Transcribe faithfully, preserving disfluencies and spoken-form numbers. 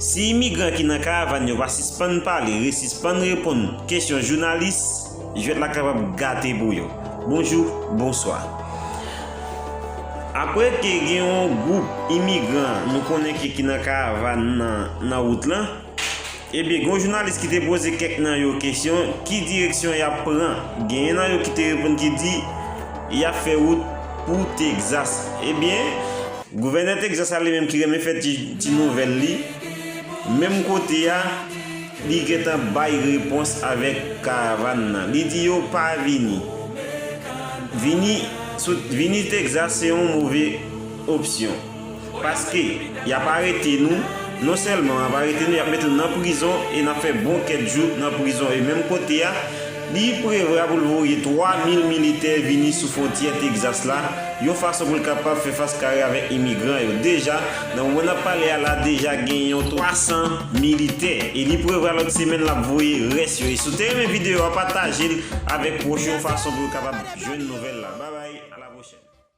Si imigran ki nan karavàn yo pa sispann pale, re sispann reponn kesyon jounalis, jwèt la kapab gate pou yo. Bonjou, bonswa. Apre ke gen yon gwoup imigran nou konnen ki, ki nan karavàn nan, nan wout lan, ebyen, gen yon jounalis ki te poze kèk nan yo kesyon, ki direksyon y ap pran. Genyen nan yo ki te reponn ki di, y ap fè wout pou Texas. Ebyen, gouvènè Texas la li menm ki renmen fè ti, ti nouvèl li, menm kote a, li gentan bay repons avèk karavàn nan. Li di yo pa vini. Vini, sou, vini Texas se yon move opsyon. Paske y ap arete nou, non sèlman y ap arete nou, y ap mete nou nan prizon e n ap fè bon kèk jou nan prizon. E menm kote a, li prevwa pou l voye twa mil militè vini sou fwontyè Texas la, yon fason pou l kapab fè fas kare avèk imigran yo. Deja, nan moman n ap pale a la, deja gen yon twa san militè. E li prevwa lòt semèn l ap voye rès yo. E si w te renmen videyo a, pataje l avèk pwòch yo, yon fason pou yo kapab jwenn nouvèl la. Babay, a la pwochèn.